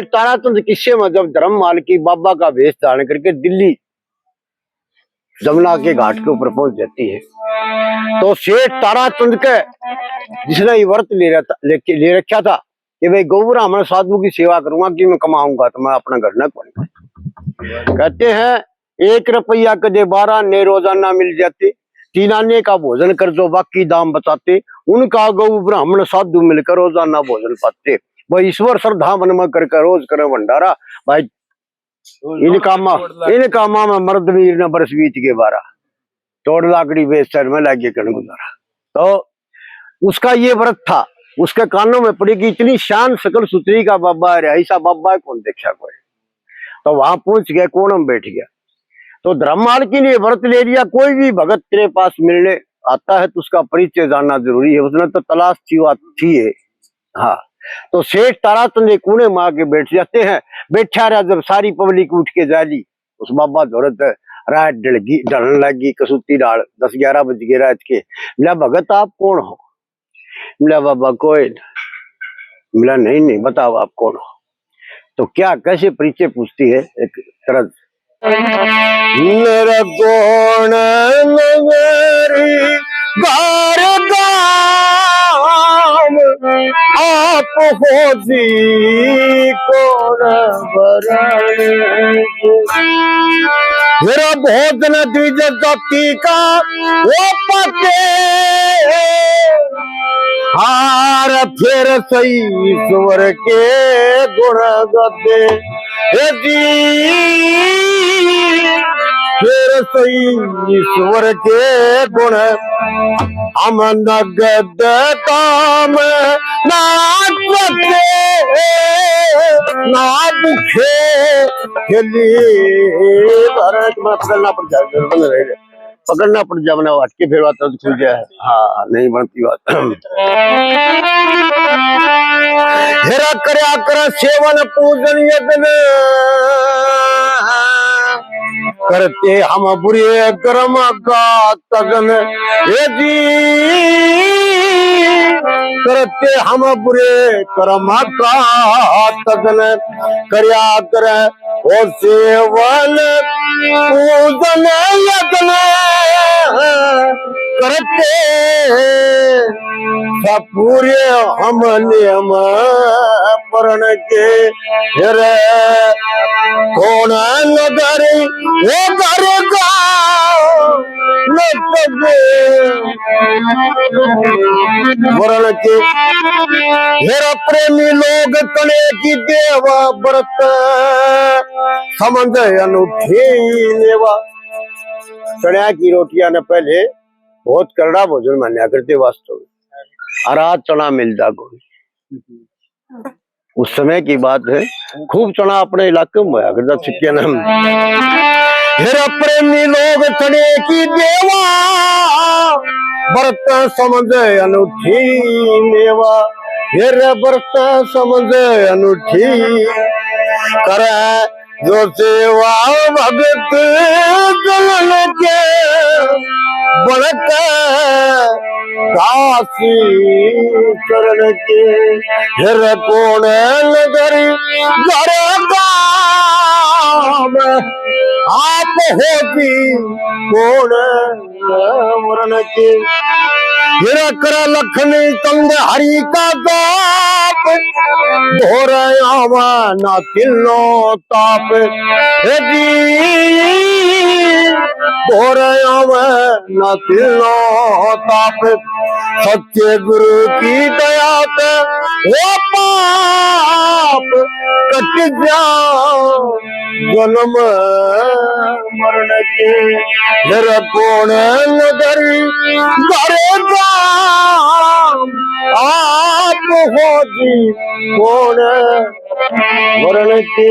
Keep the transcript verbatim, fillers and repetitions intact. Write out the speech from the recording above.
ताराचंद किस्से में जब धर्म मालकी बाबा का भेष धारण करके दिल्ली जमुना के घाट के ऊपर पहुंच जाती है, तो सेठ ताराचंद के, जिसने ये व्रत ले रहा था, लेके, ले रखा था कि भाई गौ ब्राह्मण साधु की सेवा करूंगा, कि मैं कमाऊंगा तो मैं अपना घर ना करूंगा। कहते हैं, एक रुपया कदे बारह ने रोजाना मिल जाते, तीन आने का भोजन कर जो बाकी दाम बचाते, उनका गौ ब्राह्मण साधु मिलकर रोजाना भोजन पाते। वह ईश्वर श्रद्धा मन में करके रोज करे भंडारा। भाई, इन कामा, इन कामा में मर्द वीर ने बरस बीत के बारह, तोड़ लाकड़ी बेच शहर में लागे कण गुजारा। तो उसका ये व्रत था, उसके कानों में पड़ी कि इतनी शान सकल सुथरी का बाबा है, ऐसा बाबा है कौन देखा कोई। तो वहां पहुंच गया, कोण में बैठ गया। तो धर्म मालकी ने ये व्रत ले लिया, कोई भी भगत तेरे पास मिलने आता है तो उसका परिचय जानना जरूरी है। उसने तो तलाश थी, वो थी है। हाँ, तो सेठ ताराचंद एक कोने में आके बैठ जाते हैं। बैठा रहा, जब सारी पब्लिक उठ के जा ली, उस बाबा धोरे ते रात ढलगी, ढलने लगी, कसूती डाल, दस ग्यारह बज गए रात के। मिला, "भगत, आप कौन हो?" मिला, "बाबा, कोई ना।" मिला, "नहीं, नहीं, बताओ, आप कौन हो?" तो क्या, कैसे परिचय पूछती है एक तरह। मेरा कौन नगरी घर गाम, आप हो जी कौन बरण। मेरा भोजन द्विज जाति का वो पके, हार फिर सही ईश्वर के गुण गाते। हे जी, फिर सही ईश्वर के गुण, हम नगद काम ना करते, ना भूखे के लिए। अरे, तुम्हारा पकड़ना पड़ जाएगा, बंद रहेगा। पकड़ना पड़ जाए, वरना अटके फिर बात तुरंत खुल जाए। हाँ, नहीं बनती बात। हेरा करया कर सेवन पूजन यत्न, करते हम बुरे कर्म का तगन। हे जी, करते हम बुरे कर्म का तगन, करया कर ओ सेवन पूजन यत्न करते, सब पूरे हम नियम परण के। फिर कौन नगर, वो घर गाँव न तब वरण के। फिर प्रेमी लोग तने की देवा व्रत समझ अनूठी लेवा। चणा की रोटियां ने पहले बहुत करड़ा भोजन मान्या करते वास्तव में। और आज चणा मिलता कोई। उस समय की बात है, खूब चणा अपने इलाके में होया करता छिक्के ना। फिर प्रेमी लोग तने की देवा, व्रत समझ अनूठी लेवा। फिर व्रत समझ अनूठी करे जो सेवा भगत जलन के, बड़क काशी चरण के। फिर कौन नगर घर गाम, आप होती कौन वरण के। फिर कर लखन चंद हरि का जाप, धोर आवा ना तिलो ताप। हे जी, धोर आवे ना तिलो ताप, सच्चे गुरु की दया से वो पाप कट जाओ जन्म मरण के। मेरा कौन नगर घर गाम, आप हो जी कौन वरण के।